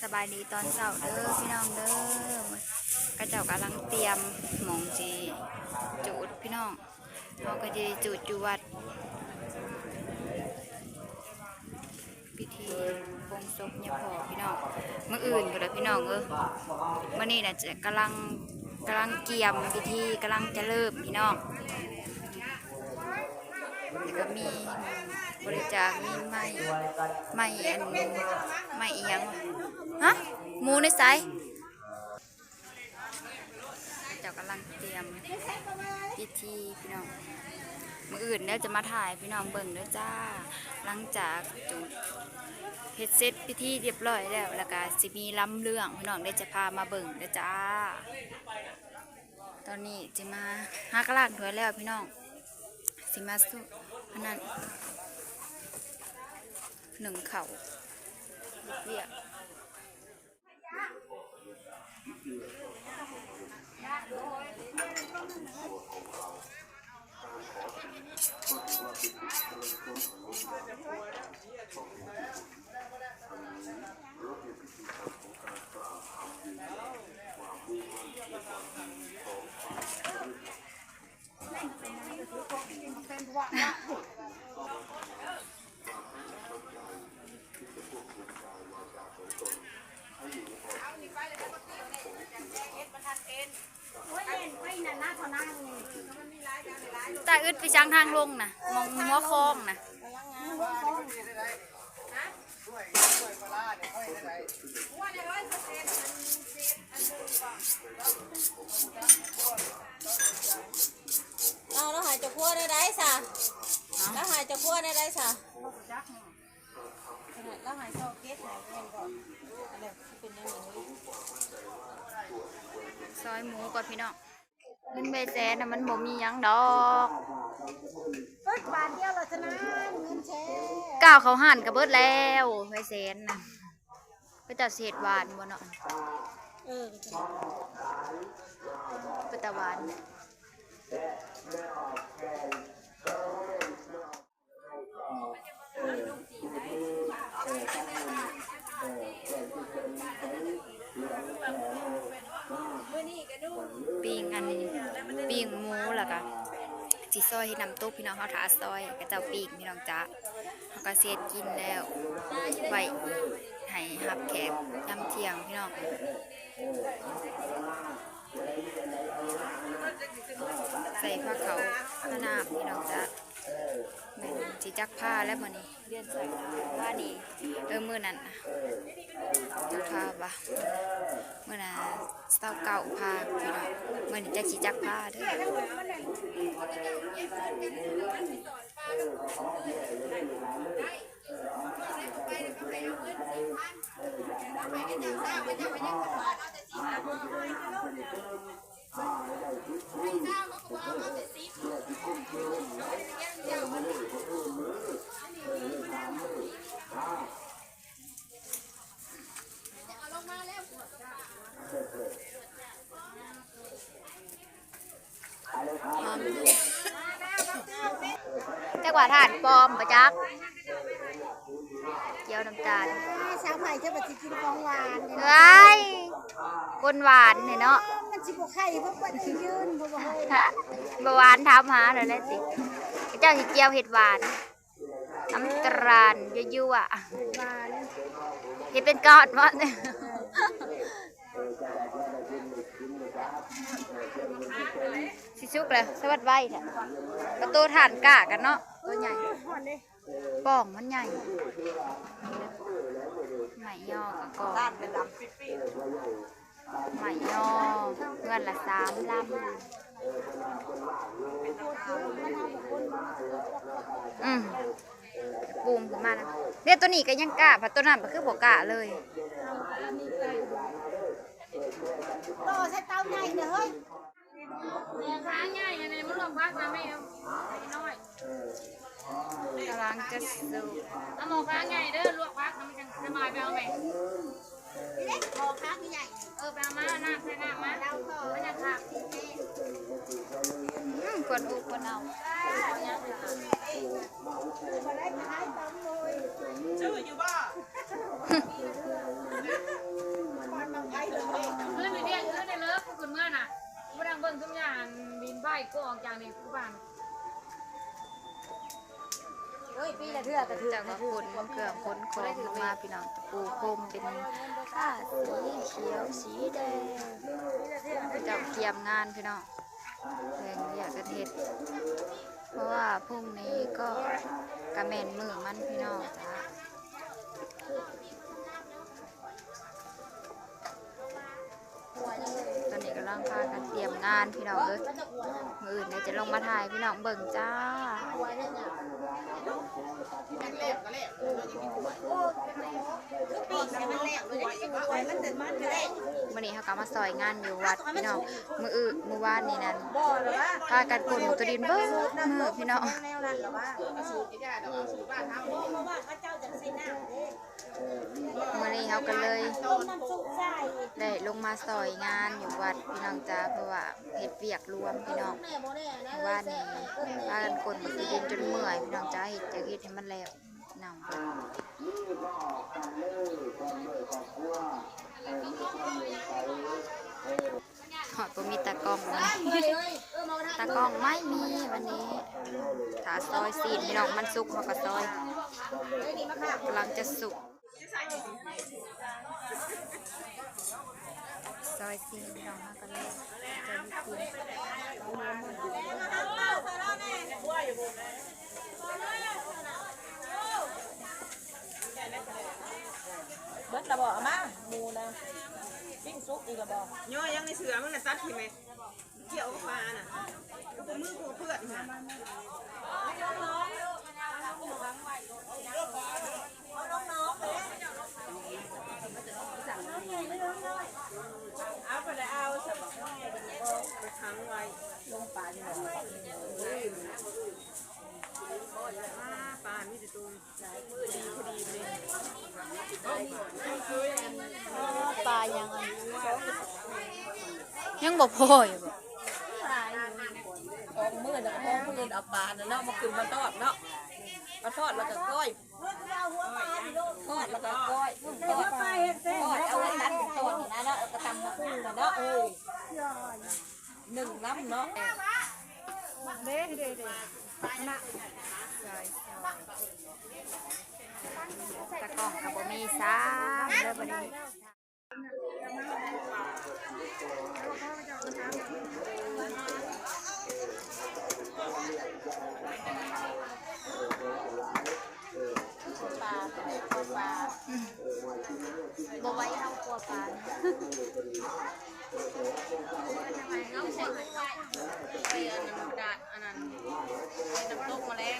ສະບາຍດີຕອນເຊົ້າເດີພີ່ນ້ອງເດີ. ເຂົາເຈົ້າກຳລັງຕຽມໝ່ອງຊິຈູດພີ່ນ້ອງ. ເຮົາກໍຊິຈູດຢູ່ວັດ ພິທີປົງສົບຍາພໍ່ພີ່ນ້ອງ. ມື້ອື່ນພຸ້ນລະພີ່ນ້ອງເອີຍ. ມື້ນີ້ນະຈະກຳລັງ ກຳລັງກຽມພິທີ ກຳລັງຈະເລີ່ມພີ່ນ້ອງ. ແລ້ວກໍມີບໍລິຈາກ ມີໄມ້ ໄມ້ອັນ ໄມ້ອີ່ຫຍັງ ຮະ ໝູໃນໃສ? ເຈົ້າກຳລັງຕຽມພິທີພີ່ນ້ອງ. ມື້ອື່ນດຽວຈະມາຖ່າຍໃຫ້ພີ່ນ້ອງເບິ່ງເດີຈ້າ. ຫຼັງຈາກຈຸດ ເຮັດເສັດພິທີຮຽບຮ້ອຍແລ້ວ ແລ້ວກະຊິມີລຳເລື່ອງພີ່ນ້ອງ ດຽວຈະພາມາເບິ່ງເດີຈ້າ. ຕອນນີ້ຊິມາຫາກະລ້າງຖ້ວຍແລ້ວພີ່ນ້ອງ. ຊິມາສຸ ອັນນັ້ນ ໜຶ້ງເຂົ້າ ເຮັດວຽກ. ຕາອຶດໄປຈັ່ງທາງລົງນະ ໝ່ອງຫົວຄອງນະ. ເອົາ ລາວໃຫ້ເຈົ້າຄົວແນວໃດຊະ? ລາວໃຫ້ເຈົ້າຄົວແນວໃດຊະ? ລາວໃຫ້ຊອກເກັດໃຫ້ແມ່ນບໍ່? ອັນນັ້ນຊິເປັນແນວນີ້ເລີຍ. ຊອຍໝູກ່ອນພີ່ນ້ອງ. ເງິນໃບແສນນະ ມັນບໍ່ມີຫຍັງດອກ. ເບິດບາດດຽວລະຊະນະ ເງິນແຊ. ກ້າວເຂົ້າຮ້ານກໍເບິດແລ້ວ ໃບແສນນະ. ເຂົາເຈົ້າຊິເຮັດຫວານບໍ່ເນາະ? ເອີ ເປັນຕາຫວານ. ປີ້ງອັນ ປີ້ງໝູ ແລ້ວກະຊິຊອຍເຮັດນ້ຳຕົກພີ່ນ້ອງ. ເຮົາຖ້າຊອຍ ເຂົາເຈົ້າປີ້ງພີ່ນ້ອງຈ໋າ. ເຮົາກະຊິເຮັດກິນແລ້ວ ໄວ້ໃຫ້ຮັບແຂກຍາມທ່ຽງພີ່ນ້ອງ. ໃສ່ຜ້າຂາວຜ້າໜາມພີ່ນ້ອງຈ໋າ. ແມ່ນຊິຈັກຜ້າແລ້ວມື້ນີ້ ລຽນໃສ່ຜ້ານີ້. ເອີ ມື້ນັ້ນນະ ຈັກຜ້າວະ ມື້ນັ້ນຊາວເກົ້າຜ້າພີ່ນ້ອງ. ມື້ນີ້ຈັກຊິຈັກຜ້າເດີ. ຈັກວ່າຖ່ານປອມບໍ່ຈັກ. ກ່ຽວນ້ຳຕານ. ອ້າ ສາວໃໝ່ເຈົ້າບັດຊິກິນຂອງຫວານ. ເອີຍ ຄົນຫວານແທ້ເນາະ. ມັນຊິບໍ່ໄຄບໍ່ ບໍ່ໄດ້ຢືນ ບໍ່ ບໍ່ໃຫ້ ບໍ່ຫວານ ຖາມຫາແລ້ວແຫຼະຕິ. ເຈົ້າຊິກ່ຽວເຮັດຫວານ ນ້ຳຕານຍົວໆ ຫວານ ເຮັດເປັນກ້ອນບໍ່? ຊິສຸກແລ້ວ ສະຫວັດໄວແທ້. ປະຕູຖ່ານກ້າກັນເນາະ ໂຕໃຫຍ່ ປ່ອງມັນໃຫຍ່. ໄມ້ຍໍກະກອງ ໄມ້ຍໍ ເຮືອນລະສາມລຳ. ອືມ ປູມຂຶ້ນມານະ. ເດ້ ໂຕນີ້ກະຍັງກ້າ ພັດໂຕນັ້ນພັດຄືບໍ່ກ້າເລີຍ. ຕໍ່ໃສ່ເຕົາໃຫຍ່ເດີເຮີ້ຍ. ຂາໃຫຍ່ອັນນີ້ມາລວກຜັກນະແມ່ ນ້ອຍ. ກຳລັງຈະສຸກ. ເອົາໝໍ້ຂາໃຫຍ່ເດີ ລວກຜັກນະ ມັນຈັ່ງສະບາຍ ໄປເອົາແມ່. ໝໍ້ຂາໃຫຍ່ ເອີ ໄປເອົາມາ ນ້ຳໃສ່ນ້ຳມາ ມັນຍັງຂາ. ອືມ ຄວນອຸຄວນເອົາ. ຊື້ຢູ່ບໍ່? ຈາກນີ້ຜູ້ບ້ານ ເອີຍ ປີລະເທື່ອກະຖືກ ຈາກມາຂົນເຄື່ອງຂົນຂອງລົງມາ ພີ່ນ້ອງ ຕະປູພົມເປັນຜ້າສີຂຽວສີແດງ ເຂົາເຈົ້າກຽມງານ ພີ່ນ້ອງ ແບ່ງວຽກກັນເຮັດ ເພາະວ່າພລຸ່ງນີ້ກໍ ກະແມ່ນມື້ມັນ ພີ່ນ້ອງຈ້າ. ຕອນນີ້ກຳລັງພາກັນຕຽມງານ ພີ່ນ້ອງເອີຍ ມື້ອື່ນດຽວຈະລົງມາຖ່າຍໃຫ້ພີ່ນ້ອງເບິ່ງຈ້າ. ມື້ນີ້ເຮົາກໍມາຊ່ອຍງານຢູ່ວັດ ພີ່ນ້ອງ ມື້ອື່ນ ມື້ວານນີ້ນັ້ນ ພາກັນຂົນໝາກໂຕດິນເບິດມື້ ພີ່ນ້ອງ. ມື້ນີ້ເຮົາກໍເລີຍໄດ້ລົງມາຊ່ອຍງານຢູ່ວັດ ພີ່ນ້ອງຈ້າ ເພາະວ່າເຮັດວຽກລວມ ພີ່ນ້ອງ ວານນີ້ພາກັນຂົນໝາກໂຕດິນຈົນເມື່ອຍ ພີ່ນ້ອງຈ້າ ເຮັດ ຢາກເຮັດໃຫ້ມັນແລ້ວ ເນົ່າເບິດ. ຮອດບໍ່ມີຕາກ້ອງ ຕາກ້ອງໄມ່ມີວັນນີ້ ຖ້າຊອຍຊີ້ນ ພີ່ນ້ອງ ມັນສຸກເຮົາກໍຊອຍ ກຳລັງຈະສຸກ ຊອຍຊີ້ນ ພີ່ນ້ອງ ເຮົາກໍເລີຍຈະໄດ້ກິນ. ເບິດລະບໍ່? ເອົາມາ ໝູນະ ປີ້ງສຸກອີກລະບໍ່? ຍໍຍັງໃນເສື້ອມຶງນະ ຕັດຖິ້ມແມະ ກ່ຽວກັບປານະ ມືກູເປື້ອນນະ. ເອົາໄປແລ້ວ ເອົາ ໄປຂັງໄວ້ ລົງປານີ້ແຫຼະ ປາມີແຕ່ໂຕ ປາຫຍັງອັນນີ້ ຍັງບໍ່ພໍຢູ່ບໍ່? ຂອງມື້ນະ ຂອງມື້ເອົາປານະເນາະ ມາຂຶ້ນມາທອດເນາະ ມາທອດແລ້ວກໍກ້ອຍ ທອດແລ້ວກໍກ້ອຍ ທອດ ທອດເອົາໄວ້ຕັດເປັນຕອນນະເນາະ ແລ້ວກໍຕຳໝາກຫຸ່ງນະເນາະ ເອີ ໜຶ້ງນຳເນາະ ເດ້ ເດ້ ເດ້ ນະ ຕາກ້ອງກໍບໍ່ມີຊ້ຳເດີບັດນີ້. ປາ ປາ ບໍ່ໄຫວ ເຮົາກົວປາ ໄປອັນນັ້ນ ອັນນັ້ນ ໄປນ້ຳຕົກມາແລງ.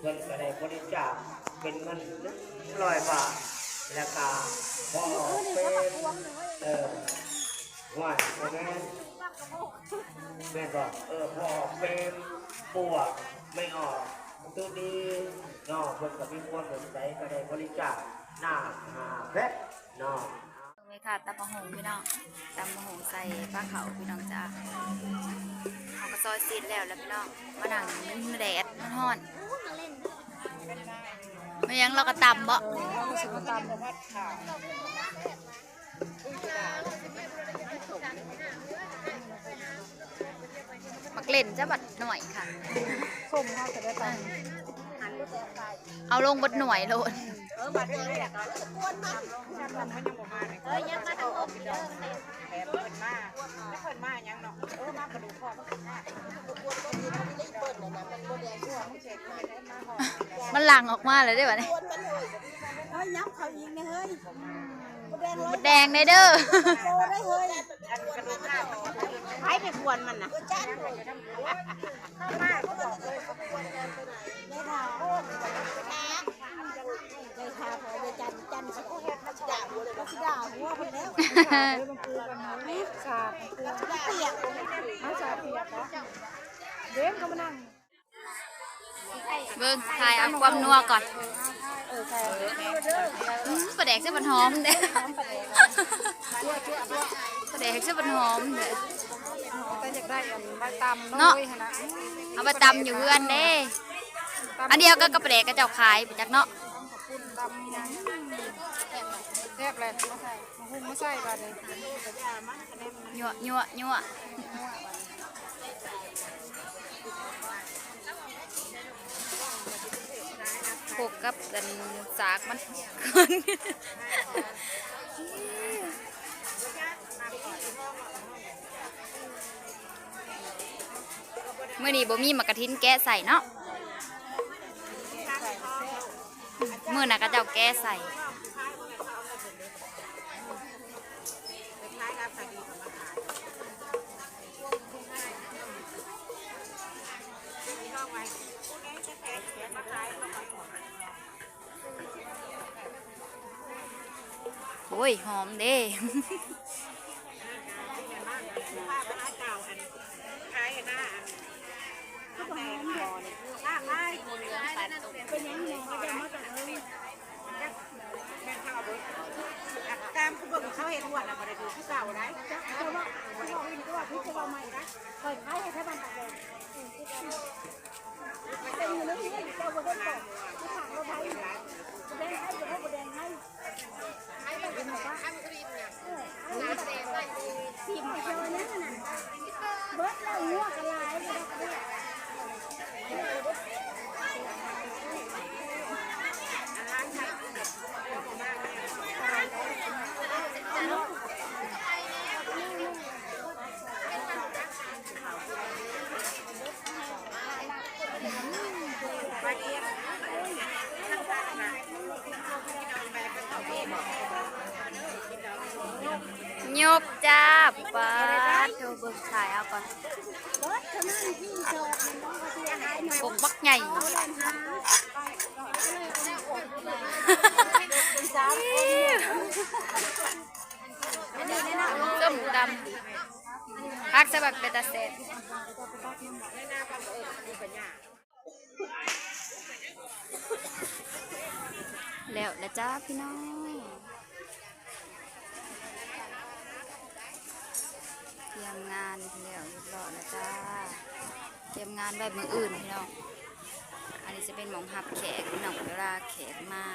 ເພິ່ນກໍໄດ້ບໍລິຈາກເປັນເງິນໜຶ່ງຮ້ອຍບາດ ແລ້ວກໍພໍເປັນ ເອີ ວ່າ ບໍ່ແມ່ນ ແມ່ນບໍ່? ເອີ ພໍ່ເປມ ປົວ ແມ່ອອກ ຕູດີເນາະ ເພິ່ນກໍມີຄວາມສົນໃຈ ກໍໄດ້ບໍລິຈາກນ້ຳຫ້າແພັກເນາະ. ເບິ່ງແມ່ຄ້າຕຳບັກຫຸ່ງພີ່ນ້ອງ ຕຳບັກຫຸ່ງໃສ່ປາເຂົ້າພີ່ນ້ອງຈ້າ ເຮົາກໍຊອຍຊີ້ນແລ້ວແລ້ວພີ່ນ້ອງ ມານັ່ງ ມັນແດດ ມັນຮ້ອນ ແມ່ນຫຍັງ ລາວກໍຕຳບໍ? ເອີ ເຮົາກໍຊິມາຕຳ ໝາກເລັ່ນຈະບັດໜ້ອຍຄ່ະ ສົ້ມເຮົາຈະໄດ້ຕຳ ເອົາລົງເບິດໜ່ວຍໂລດ ເອີ ບັດນີ້ແຫຼະກໍກວນມັນ ມັນຍັງບໍ່ມາ ເອີ ຍັງມາທາງອົບເດີ ແຖມເພິ່ນມາ ແລ້ວເພິ່ນມາຫຍັງເນາະ ເອີ ມາກະດູກຄໍ ມັນຫຼັ່ງອອກມາແລ້ວເດ້ບັດນີ້ ເຮີ້ຍ ຫຍັບເຂົ້າອີກແນ່ເຮີ້ຍ ໝົດແດງເລີຍເດີ ໂຕໄດ້ເຮີ້ຍ ໃຜໄປກວນມັນນະ ເອີ ຈ້ານ ເຂົ້າມາກໍບອກເລີຍ ຍາຍທາ ຍາຍທາ ຍາຍຈັນ ຈັນຊິເຮັດມາຈາກ ເອີ ມັນຄືກັນເນາະ ສາດ ເປີຍ ເອົາສາດປຽກເນາະ ເດ້ງເຂົ້າມານັ່ງ. ເບິ່ງ ຖ່າຍເອົາຄວາມນົວກ່ອນ ເອີ ໃສ່ ອືມ ປາແດກຊະບັນຫອມເດ້ ປາແດກຊະບັນຫອມເດ້ ແຕ່ຢາກໄດ້ອັນໃບຕຳເນາະ ເອົາໄປຕຳຢູ່ເຮືອນເດ້ ອັນດຽວກັນກັບປາແດກເຂົາເຈົ້າຂາຍໄປຈັກເນາະ ຕຳ ແຊບເລີຍ ມາໃສ່ ມາຫຸ່ງມາໃສ່ບາດນີ້ ຍົວໆໆ ຄົກກັບອັນສາກມັນ ມື້ນີ້ບໍ່ມີໝາກກະທິນແກະໃສ່ເນາະ ມື້ໜ້າເຂົາເຈົ້າແກະໃສ່. ໂອ້ຍ ຫອມເດ້. ຕາມກູເບິ່ງເຂົາເຮັດຫົວນະ ບໍ່ໄດ້ຖືກຄືເກົ່າໃດ໋. ເຈົ້າເວົ້າ ເຈົ້າເວົ້າໃໝ່ນະ ຂ້ອຍຂາຍໃຫ້ໄທບ້ານປາກແດງ ເປັນຢູ່ໃນເຮືອນ ເຈົ້າບໍ່ເຫັນບໍ? ມາຖາມວ່າໃຜ ບໍ່ແດງໃຜ ບໍ່ແດງໃຜ. ຍົກຈ້າ ປາດໂທ ເບິ່ງ ຖ່າຍເອົາກ່ອນ ກົກບັກໃຫຍ່ ສົ້ມຕຳ ຜັກສະບັດເປັນຕາແຊບ. ແລ້ວລະຈ້າພີ່ນ້ອງ ຕຽມງານແລ້ວຮຽບຮ້ອຍລະຈ້າ ຕຽມງານໄວ້ມື້ອື່ນພີ່ນ້ອງ. ອັນນີ້ຈະເປັນໝ່ອງຮັບແຂກພີ່ນ້ອງ ເວລາແຂກມາ.